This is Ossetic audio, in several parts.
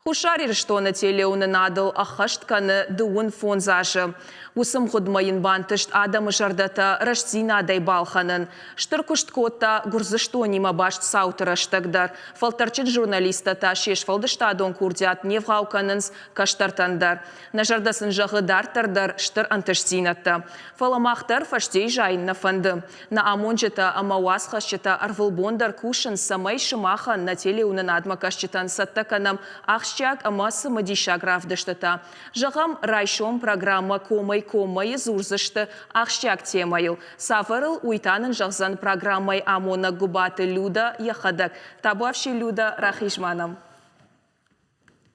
Хуссар Ирыстоны телеуынынадыл ӕххӕст кӕны 35 азы. Уыцы мгъуыдмӕ йын бантыст адӕмы зӕрдӕтӕ рӕстдзинадӕй балхӕнын. Стыр куыст кодта Гуырдзыстонимӕ баст цауты рӕстӕг дӕр. Фӕлтӕрджын журналисттӕ та се сфӕлдыстадон курдиат не вгъау кӕнынц кӕстӕртӕн дӕр. Нӕ зӕрдӕ сын зӕгъы дарддӕр дӕр стыр ӕнтыстдзинӕдтӕ. Фӕлӕ мах дӕр фӕстейы зайын нӕ фӕнды. Нӕ амонджытӕ ӕмӕ уацхӕсджытӕ ӕрвылбон дӕр кусынц, цӕмӕй сымахӕн, нӕ телеуынынадмӕ кӕсджытӕн цӕттӕ кӕнӕм ахсджиаг ӕмӕ цымыдисаг равдыстытӕ. Зӕгъӕм, райсом программӕ Комӕй-коммӕ-йы дзурдзысты ахсджиаг темӕйыл. Цавӕрыл, уый та нын зӕгъдзӕн программӕйы амонӕг Гуыбаты Людӕ йӕхӕдӕг. Табуафси, Людӕ, рахиз-ма нӕм.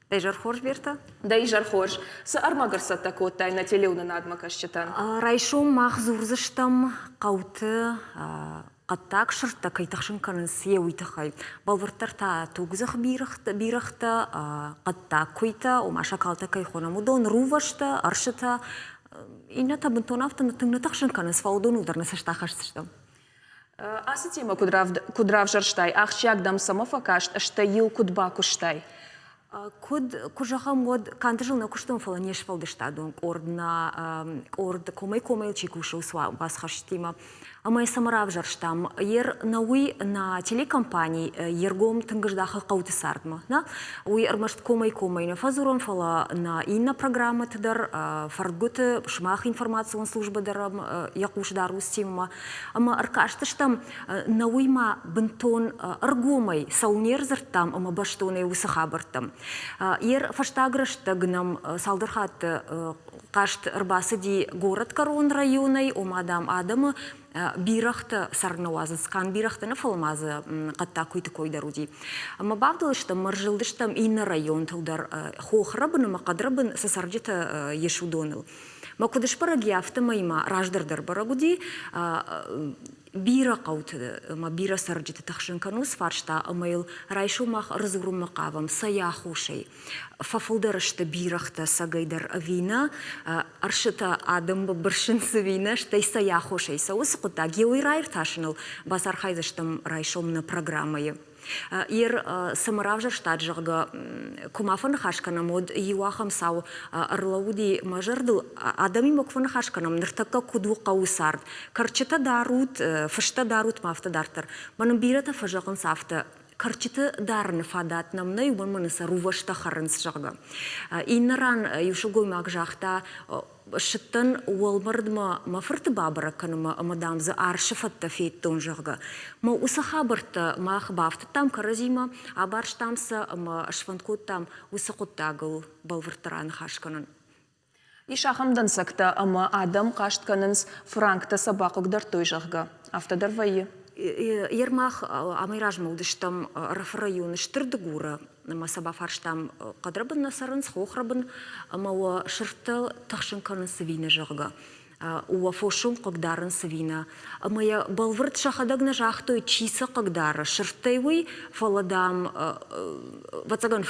Дӕ изӕр хорз, Берта. Дӕ изӕр хорз. Цы ӕрмӕг ӕрцӕттӕ кодтай нӕ телеуынынадмӕ кӕсджытӕн? Райсом мах дзурдзыстӕм хъӕуты хъӕддаг сырдтӕ кӕй тыхсын кӕнынц, йе уый тыххӕй. Бӕлвырддӕр та тугдзых бирӕгътӕ, хъӕддаг куыйтӕ, ома шакалтӕ кӕй хонӕм, уыдон, рувӕстӕ, ӕрсытӕ. Иннӕтӕ бынтон афтӕ тынг нӕ тыхсын кӕнынц, фӕлӕ уыдоныл дӕр нӕ цӕст ахӕсдзыстӕм. Ацы темӕ куыд равзӕрстай, ахсджиаг дӕм цӕмӕ фӕкаст, стӕй йыл куыд бакуыстай? Куыд, куы зӕгъӕм, уӕд канд ӕз ыл нӕ куыстон, фӕлӕ не сфӕлдыстадон къорд, нӕ къорд комӕй-комӕйыл чи кусы, уыцы уацхӕсджытимӕ. Ӕмӕ йӕ цӕмӕ равзӕрстам? Ер нӕ уый нӕ телекомпани йе ргом тынг здахы хъӕуты цардмӕ. Нӕ? Уый ӕрмӕст комӕй-комӕй нӕ фӕдзурӕм, фӕлӕ нӕ иннӕ программӕты дӕр, фӕрдгуыты, сымах информацион службӕ дӕр йӕ хъус дары уыцы темӕмӕ. Ӕмӕ ӕркастыстӕм, нӕ уый ма бынтон ӕргомӕй цӕуылнӕ ӕрдзырдтам ӕмӕ бӕстонӕй уыцы хабӕрттӕм. Ер фӕстаг рӕстӕг нӕм цалдӕр хатты хъаст ӕрбацыди горӕтгӕрон районӕй, ома, дам, адӕмы бирӕгътӕ сӕр нӕ уадзынц, канд бирӕгътӕ нӕ, фӕлӕ ма дзы хъӕддаг куыйты кой дӕр уыди. Ӕмӕ бавдӕлыстӕм, ӕмӕ ӕрзылдыстӕм иннӕ районтыл дӕр, хохрӕбын ӕмӕ хъӕдрӕбын цы цӕрджытӕ ис, уыдоныл. Мӕ куыд сбӕрӕг и, афтӕмӕй ма раздӕр дӕр бӕрӕг уыди, бирӕ хъӕуты ӕмӕ бирӕ цӕрджыты тыхсын кӕны уыцы фарста, ӕмӕ йыл райсом мах ӕрдзурынмӕ хъавӕм цӕй аххосӕй. Фӕфылдӕр сты бирӕгътӕ цӕгӕйдӕр ӕви нӕ, ӕрсытӕ адӕмы бырсынц ӕви нӕ, стӕй цӕй аххосӕй цӕуы уыцы хъуыддаг, йе уый раиртасыныл бацархайдзыстӕм райсом нӕ программӕйы. Ер цӕмӕ равзӕрстат, зӕгъгӕ, куы ма фӕныхас кӕнӕм, уӕд иу ахӕм цау ӕрлӕууыди мӕ зӕрдыл. Адӕмимӕ куы фӕныхас кӕнӕм, ныртӕккӕ куыд у хъӕуы цард, кӕрчытӕ дарут, фыстӕ дарут ма афтӕ дарддӕр. Мӕнӕн бирӕтӕ фӕзӕгъынц афтӕ, кӕрчыты дарыны фадат нӕм нӕй, уымӕн мӕнӕ сӕ рувӕстӕ хӕрынц, зӕгъгӕ. Иннӕ ран иу сылгоймаг загъта, Ссыдтӕн уӕлмӕрдмӕ мӕ фырты бабӕрӕг кӕнынмӕ ӕмӕ, дам, дзы арсы фӕдтӕ федтон, зӕгъгӕ. Мӕ уыцы хабӕрттӕ мах бафтыдтам кӕрӕдзимӕ, абарстам сӕ ӕмӕ сфӕнд кодтам уыцы хъуыддагыл бӕлвырддӕр аныхас кӕнын. Ис ахӕм дӕнцӕгтӕ, ӕмӕ адӕм хъаст кӕнынц, фыранктӕ сӕ бахъыгдардтой, зӕгъгӕ. Афтӕ дӕр вӕййы? Ермах амӕй размӕ уыдыстӕм Ӕрӕфы районы Стыр Дыгуры ӕмӕ сӕ бафарстам, хъӕдрӕбын нӕ цӕрынц, хохрӕбын ӕмӕ уӕ сырдтӕ тыхсын кӕнынц ӕви нӕ, зӕгъгӕ. Уӕ фосон хъыгдарынц ӕви нӕ. Ӕмӕ йӕ бӕлвырд сӕхӕдӕг нӕ загътой, чи сӕ хъыгдары, сырдтӕй уый, фӕлӕ, дам, ӕвӕццӕгӕн,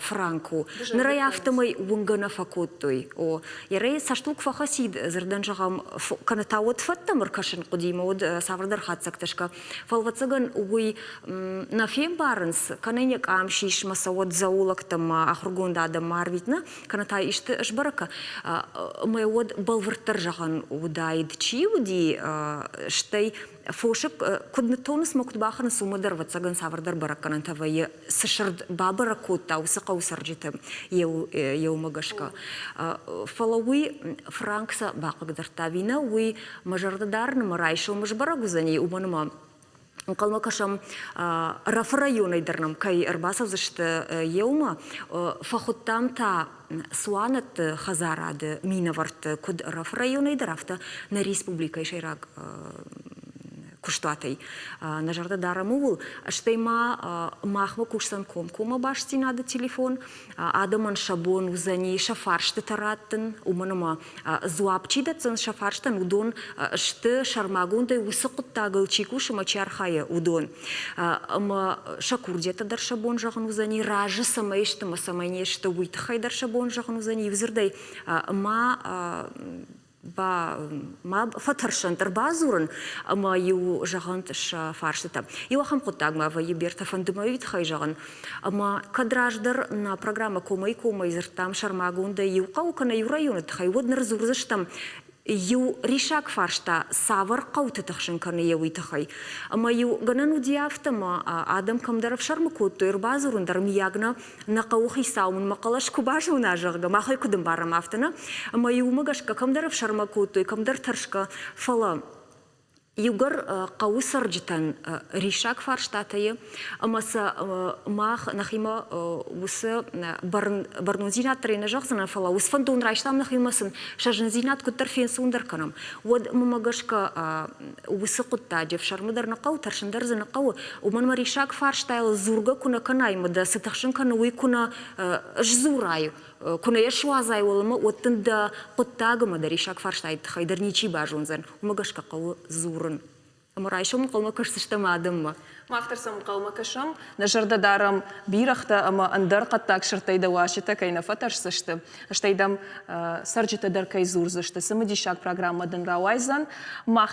фыранк у. Ныр ӕй афтӕмӕй уынгӕ нӕ фӕкодтой. О, йӕ цӕстыл куы фӕхӕцид, дзырдӕн зӕгъӕм, кӕнӕ та уӕд фӕдтӕм ӕркӕсын хъуыди ӕмӕ уӕд цавӕрдӕр хатдзӕгтӕ скӕ. Фӕлӕ, ӕвӕццӕгӕн, уый нӕ фембарынц, кӕнӕ йӕ къам сисмӕ цӕуӕд зоологтӕм ма ахуыргонд адӕммӕ арвит, нӕ, кӕнӕ та исты сбӕрӕг кӕ. Ӕмӕ уӕд бӕлвырддӕр зӕгъӕн уыдаид, чи уыди, стӕй фосы куыд ныттонынц ӕмӕ куыд бахӕрынц, уымӕ дӕр, ӕвӕццӕгӕн, цавӕрдӕр бӕрӕггӕнӕнтӕ вӕййы, цы сырд бабӕрӕг кодта, уыцы хъӕуы цӕрджыты еумӕ гӕсгӕ. Фӕлӕ уый франк сӕ бахъыгдардта ӕви нӕ, уый мӕ зӕрдӕ дарын ӕмӕ райсом сбӕрӕг уыдзӕни, уымӕн ӕмӕ ӕнхъӕлмӕ кӕсӕм Ӕрӕфы районӕй дӕр нӕм кӕй ӕрбацӕудзысты еумӕ. Фӕхуыдтам та цуанӕтты хӕдзарады минӕвӕртты куыд Ӕрӕфы районӕй дӕр, афтӕ нӕ республикӕйы сӕйраг куыстуатӕй. Нӕ зӕрдӕ дарӕм ууыл. Стӕй ма махмӕ кусдзӕн комкоммӕ бастдзинады телефон. Адӕмӕн сӕ бон уыдзӕни сӕ фарстытӕ раттын, уымӕн ӕмӕ дзуапп чи дӕтдзӕн сӕ фарстӕн, уыдон сты сӕрмагондӕй уыцы хъуыддагыл чи кусы ӕмӕ чи архайы, уыдон. Ӕмӕ сӕ курдиӕттӕ дӕр сӕ бон зӕгъын уыдзӕни, разы цӕмӕй сты ӕмӕ цӕмӕй не сты, уый тыххӕй дӕр сӕ бон зӕгъын уыдзӕни. Иудзырдӕй, ма Ба ма фӕтӕрсӕнт ӕрбадзурын ӕмӕ-иу зӕгъӕнт сӕ фарстытӕ. Иу ахӕм хъуыддаг ма вӕййы бирӕтӕ фӕнды мӕ уый тыххӕй зӕгъын, ӕмӕ кӕд раздӕр нӕ программӕ комӕй-комӕй дзырдтам сӕрмагондӕй иу хъӕуы кӕнӕ иу районы тыххӕй, уӕд ныр дзурдзыстӕм иу риссаг фарста цавӕр хъӕуты тыхсын кӕны йӕ уый тыххӕй. Ӕмӕ-иу гӕнӕн уыди афтӕ, ӕмӕ адӕм кӕмдӕр ӕфсӕрмы кодтой ӕрбадзурын дӕр, миййаг нӕ нӕ хъӕуыхицау мын мӕ хъӕлӕс куы базона, зӕгъгӕ, мах ӕй куыд ӕмбарӕм, афтӕ нӕ. Ӕмӕ-иу уымӕ гӕсгӕ кӕмдӕр ӕфсӕрмӕ кодтой, кӕмдӕр тӕрсгӕ, фӕлӕ иугӕр хъӕуы цӕрджытӕн риссаг фарстатӕ и, ӕмӕ сӕ мах нӕхимӕ уыцы бӕрнондзинад дӕр нӕ зӕгъдзынӕн, фӕлӕ уыцы фӕндон райстам нӕхимӕ сын сӕ зындзинад куыддӕр фенцондӕр кӕнӕм, уӕд мӕмӕ гӕсгӕ уыцы хъуыддаджы ӕфсӕрмы дӕр нӕ хъӕуы, тӕрсын дӕр дзы нӕ хъӕуы, уымӕн мӕ риссаг фарстайыл дзургӕ куы нӕ кӕнай ӕмӕ дӕ цы тыхсын кӕны, уый куы нӕ сдзурай, куы нӕ йӕ суадзай уӕлӕмӕ, уӕд дын дӕ хъуыддаг ӕмӕ дӕ риссаг фарстайы тыххӕй дӕр ничи базондзӕн. Уымӕ гӕсгӕ хъӕуы дзурын. Ӕмӕ райсом ӕнхъӕлмӕ кӕсдзыстӕм адӕммӕ. Мах дӕр сӕм ӕнхъӕлмӕ кӕсӕм. Нӕ зӕрдӕ дарӕм, бирӕгътӕ ӕмӕ ӕндӕр хъӕддаг сырдтӕй дӕ уазджытӕ кӕй нӕ фӕтӕрсдзысты, стӕй дӕм цӕрджытӕ дӕр кӕй дзурдзысты. Цымыдисаг программӕ дын рауайдзӕн. Мах.